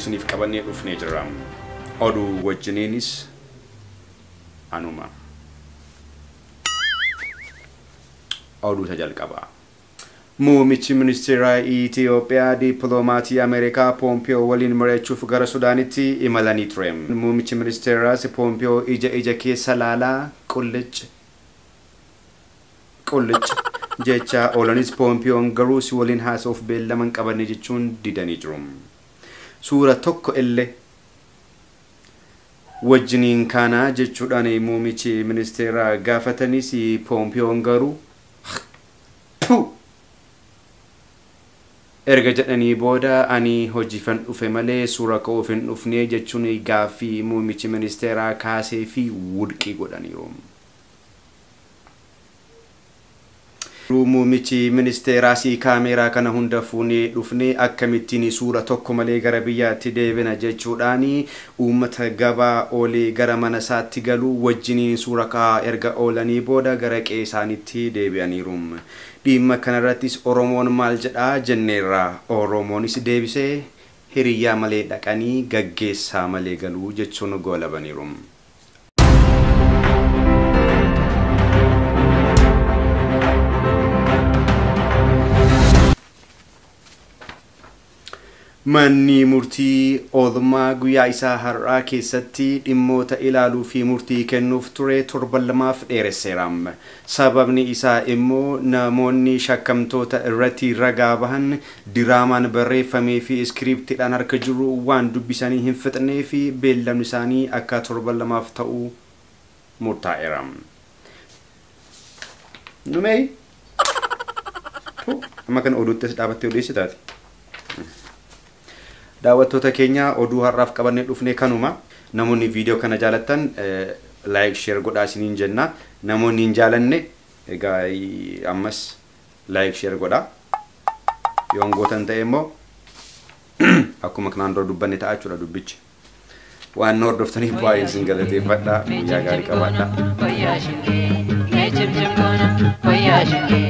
isiniif qabannee dhufnee jirra. Oduu wajjiniinis anuma. Oduu isa jalqabaa. Muummichi ministeera Itiyoophiyaa dippiloomatii Ameerikaa Poompiyoo waliin mari'achuuf gara Sudaanitti imalanii ture. Muummichi ministeeraas Poompiyoo ija ija keessa laalaa qullic qullic jecha oolanis Poompiyoon garuu si waliin haasa'uuf beellama hin qabanne jechuun didanii jiru. Suura tokko illee wajjiniin kaanaa jechuudhaan muummichi ministeeraa gaafatanis Poompiyoon garuu erga jedhanii booda ani hojiifan dhufe malee suura ka'uuf hin dhufne jechuun gaaffii muummichi ministeeraa kaasee fi wudqii godhaniiru. Muummichi ministeeraas kaameeraa kana hunda fuunee dhufne akkamittiin suura tokko malee gara biyyaatti deebina jechuudhaan uummata gabaa oolee gara mana isaatti galuu wajjiniin suura ka'aa erga oolanii booda gara qe'ee isaaniitti deebi'aniiru. Dhimma kanarrattis Oromoon maal jedhaa jenneerra. Oromoonis deebisee hiriyyaa malee dhaqanii gaggeessaa malee galuu jechuun goolabaniiru. Manni murtii oolmaa guyyaa isaa har'aa keessatti dhimmoota ilaaluu fi murtii kennuuf ture torban lamaaf dheeresseera. Sababni isaa immoo namoonni shakkamtoota irratti ragaa bahan diraamaan barreeffamee fi iskiriiptiidhaan harka jiru waan dubbisanii hin fixnee fi beellamni isaanii akka torban lamaaf ta'u murtaa'eera. Numee? Amma kan oduutti as dhaabattee odeessitaati. Daawwattoota keenya oduu har'aaf qabannee dhufne kanuma. Namoonni viidiyoo kana jaalattan like share godhaa isiniin jenna. Namoonni hin jaalanne egaa ammas like share godhaa. Yoon gootan ta'e immoo akkuma kanaan dura dubbanne ta'a jechuudha dubbichi. Waan nu hordoftaniif baay'een isin galateeffadha. Guyyaa gaarii qabaadha. Wayyaa shingee, mee cimcim goona, wayyaa shingee.